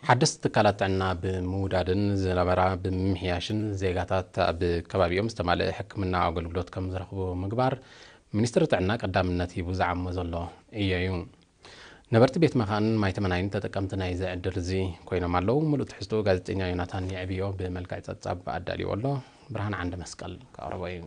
ሓደስቲ ትካላት ጥዕና ብምውዳድን ዝነበራ ብምምሕያሽን ዜጋታት ኣብ ከባቢኦም ዝተማልአ ሕክምና ኣገልግሎት ከም ዝረኽቡ ምግባር ሚኒስትሪ ጥዕና ቀዳምነት ሂቡ ዝዓሞ ዘሎ እዮ እዩ። ነበርቲ ቤት መኻን ማይ ተመናይን ተጠቀምቲ ናይዚ ዕድል እዚ ኮይኖም ኣለዉ። ምሉእ ትሕዝቶ ጋዜጠኛ ዮናታን የዕብዮ ብመልክዕ ጸብጻብ ኣዳልዩ ኣሎ። ብርሃን ዓንደ መስቀል ከቕርቦ እዩ።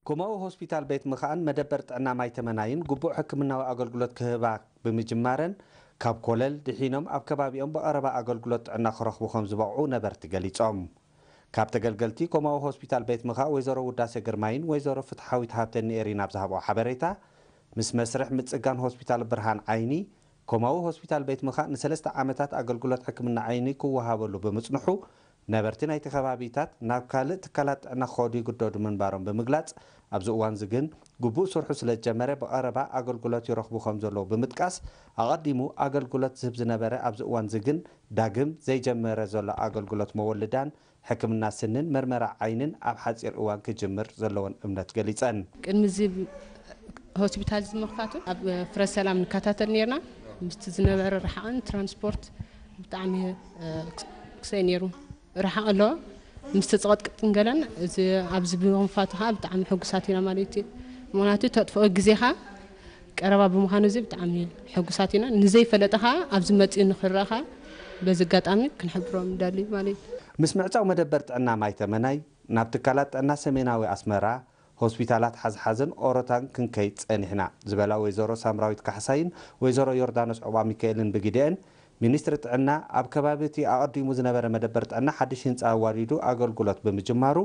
ኮማዊ ሆስፒታል ቤት ምኻን መደበር ጥዕና ማይ ተመናይን ግቡእ ሕክምናዊ ኣገልግሎት ክህባ ብምጅማረን ካብ ኮለል ድሒኖም ኣብ ከባቢኦም ብቐረባ ኣገልግሎት ጥዕና ክረኽቡ ከም ዝበቕዑ ነበርቲ ገሊጾም። ካብ ተገልገልቲ ኮማዊ ሆስፒታል ቤት ምኻእ ወይዘሮ ውዳሴ ግርማይን ወይዘሮ ፍትሓዊት ሃብተን ንኤሪና ኣብ ዝሃብኦ ሓበሬታ፣ ምስ መስርሕ ምጽጋን ሆስፒታል ብርሃን ዓይኒ፣ ኮማዊ ሆስፒታል ቤት ምኻእ ንሰለስተ ዓመታት ኣገልግሎት ሕክምና ዓይኒ ክወሃበሉ ብምጽንሑ፣ ነበርቲ ናይቲ ከባቢታት ናብ ካልእ ትካላት ጥዕና ክኸዱ ይግደዱ ምንባሮም ብምግላጽ፣ ኣብዚ እዋንዚ ግን ግቡእ ስርሑ ስለ ዝጀመረ ብቐረባ ኣገልግሎት ይረኽቡ ከም ዘለዉ ብምጥቃስ፣ ኣቐዲሙ ኣገልግሎት ዝህብ ዝነበረ ኣብዚ እዋንዚ ግን ዳግም ዘይጀመረ ዘሎ ኣገልግሎት መወልዳን ሕክምና ስንን መርመራ ዓይንን ኣብ ሓጺር እዋን ክጅምር ዘለወን እምነት ገሊጸን። ቅድሚ እዚ ሆስፒታል እዚ ምኽፋቱ ኣብ ፍረ ሰላም ንከታተል ነርና። ምስቲ ዝነበረ ርሓቕን ትራንስፖርት ብጣዕሚ፣ እ፣ ክሰይ ነይሩ። ርሓቕ ኣለዎ። ምስቲ ጽቕጥቅጥን ገለን እዚ ኣብዚ ብምኽፋቱ ከዓ ብጣዕሚ ሕጉሳት ኢና ማለት እዩ። ምኽንያቱ ተጥፍኦ ግዜኻ ቀረባ ብምዃኑ እዚ ብጣዕሚ ሕጉሳት ኢና። ንዘይፈለጠ ከዓ ኣብዚ መጺኡ ንኽረእኻ በዚ ኣጋጣሚ ክንሕብሮም ንደሊ ማለት እዩ። ምስ ምዕጻው መደበር ጥዕና ማይ ተመናይ ናብ ትካላት ጥዕና ሰሜናዊ ኣስመራ፣ ሆስፒታላት ሓዝሓዝን ኦሮታን ክንከይድ ጸኒሕና ዝበላ ወይዘሮ ሳምራዊት ካሕሳይን ወይዘሮ ዮርዳኖስ ዑቕባሚካኤልን ብግደአን፣ ሚኒስትሪ ጥዕና ኣብ ከባቢ እቲ ኣቐዲሙ ዝነበረ መደበር ጥዕና ሓድሽ ህንጻ ኣዋዲዱ ኣገልግሎት ብምጅማሩ፣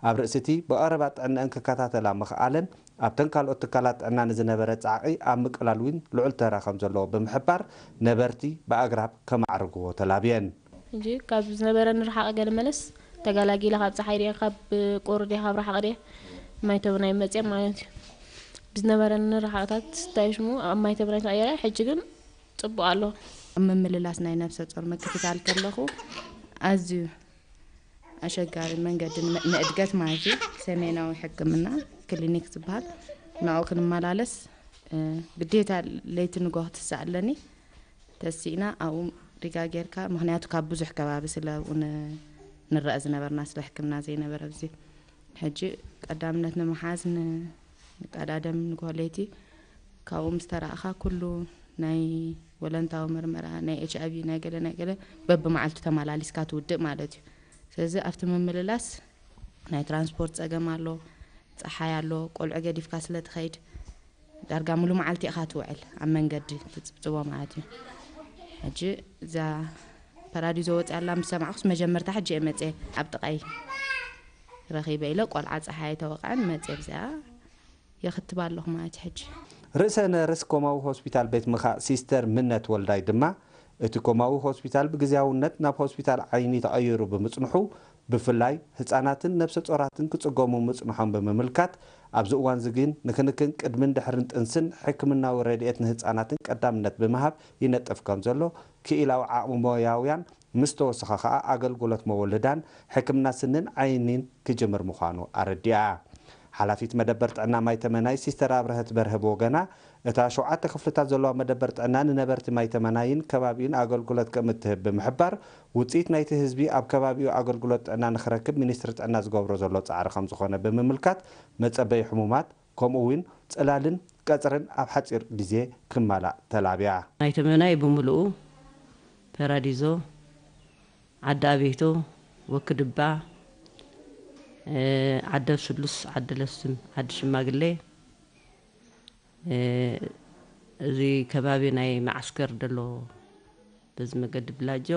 ኣብ ርእሲ እቲ ብቐረባ ጥዕናአን ክከታተላ ምኽኣለን፣ ኣብተን ካልኦት ትካላት ጥዕና ንዝነበረ ጻዕቒ ኣብ ምቅላል እውን ልዑል ተራ ከም ዘለዎ ብምሕባር፣ ነበርቲ ብኣግራብ ከማዕርግዎ ተላብየን። ሕጂ ካብ ዝነበረኒ ርሓቕ ገለ መለስ ተገላጊለ፣ ካብ ጸሓይ ድየ፣ ካብ ቁሪ ድየ፣ ካብ ርሓቕ ድየ፣ ማይ ተመናይ መጽየ ማለት እዩ። ብዝነበረኒ ርሓቕታት እንታይ ሽሙ ኣብ ማይ ተመናይ ተቐየረ። ሕጂ ግን ጽቡቕ ኣሎ። ኣብ ምምልላስ ናይ ነፍሰ ጾር ምክትታል ከለኹ ኣዝዩ ኣሸጋሪ መንገዲ ን-፣ ንእድገት ማለት እዩ። ሰሜናዊ ሕክምና ክሊኒክ ዝበሃል ናብኡ ክንመላለስ፣ እ፣ ግዴታ ለይቲ ንግሆ ክትሳእ ኣለኒ። ተሲእና ኣብኡ ሪጋ ጌርካ፣ ምኽንያቱ ካብ ብዙሕ ከባቢ ስለ ኣብኡ ን-፣ ንረአ ዝነበርና፣ ስለ ሕክምና ዘይነበረ ኣብዚ። ሕጂ ቀዳምነት ንምሓዝ ን-፣ ንቀዳደም ንግሆ ለይቲ ካብኡ ምስ ተራእኻ ኩሉ ናይ ወለንታዊ ምርመራ፣ ናይ ኤች ኣይ ቪ፣ ናይ ገለ ናይ ገለ በብመዓልቱ ተመላሊስካ ትውድእ ማለት እዩ። ስለዚ ኣብቲ ምምልላስ ናይ ትራንስፖርት ጸገም ኣሎ፣ ጸሓይ ኣሎ፣ ቆልዑ ገዲፍካ ስለ ትኸይድ ዳርጋ ሙሉ መዓልቲ ኢኻ ትውዕል ኣብ መንገዲ ትጽብጽቦ ማለት እዩ። ሕጂ እዛ ፓራዲዞ ወጽያ ኣላ ምስ ሰማዕኩስ መጀመርታ ሕጂ እየ መጽየ ኣብ ጥቓይ ረኺበ ኢለ ቆልዓ ጸሓይ ተወቕዐን መጽየ ብዚኣ የኽትብ ኣለኹ ማለት እዩ። ሕጂ ርእሰ ነርስ ኮማዊ ሆስፒታል ቤት ምኻእ ሲስተር ምነት ወልዳይ ድማ፣ እቲ ኮማዊ ሆስፒታል ብግዝያውነት ናብ ሆስፒታል ዓይኒ ተቐይሩ ብምጽንሑ፣ ብፍላይ ህጻናትን ነብሰ ጾራትን ክጽገሙ ምጽንሖም ብምምልካት፣ ኣብዚ እዋንዚ ግን ንክንክን ቅድምን ድሕርን ጥንስን ሕክምናዊ ረድኤት ንህጻናትን ቀዳምነት ብምሃብ ይነጥፍ ከም ዘሎ፣ ክኢላዊ ዓቕሚ ሞያውያን ምስ ተወሰኸ ከኣ ኣገልግሎት መወልዳን ሕክምና ስንን ዓይኒን ክጅምር ምዃኑ ኣረዲኣ። ሓላፊት መደበር ጥዕና ማይ ተመናይ ሲስተር ኣብርሀት በርሀ ብወገና፣ እታ ሸውዓተ ክፍልታት ዘለዋ መደበር ጥዕና ንነበርቲ ማይ ተመናይን ከባቢኡን ኣገልግሎት ከም እትህብ ብምሕባር፣ ውጽኢት ናይቲ ህዝቢ ኣብ ከባቢኡ ኣገልግሎት ጥዕና ንክረክብ ሚኒስትሪ ጥዕና ዝገብሮ ዘሎ ጻዕሪ ከም ዝኾነ ብምምልካት፣ መጸበዪ ሕሙማት ከምኡ እውን ጽላልን ቀጽርን ኣብ ሓጺር ግዜ ክማላእ ተላብያ። ማይ ተመናይ ብምሉኡ፣ ፓራዲዞ፣ ዓዲ ኣቤቶ፣ ወክድባ፣ እ፣ ዓዲ ኣብስሉስ፣ ዓዲ ለስም፣ ዓዲ ሽማግሌ፣ እ፣ እዚ ከባቢ ናይ መዓስከር ደሎ በዚ መገዲ ብላጆ፣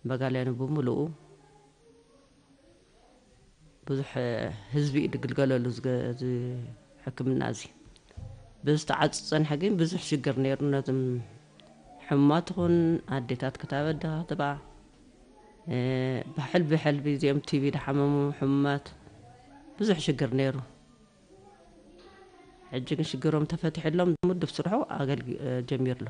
በጋልያኑ ብምሉኡ ብዙሕ ህዝቢ እዩ ዝግልገለሉ ዝገ-፣ እዚ ሕክምና እዚ። ብዝተዓጹ ጸንሐ ግን ብዙሕ ሽግር ነይሩ። ነዞም ሕሙማት ይኹን ኣዴታት ክታበት ድኻትባ፣ እ፣ ብሕልቢ ሕልቢ እዚኦም ቲቢ ድሓመሙ ሕሙማት ብዙሕ ሽግር ነይሩ። ሕጂ ግን ሽግሮም ተፈቲሑሎም ምዱብ ስርሑ ኣገልግ-፣ እ፣ ጀሚሩ ኣሎ።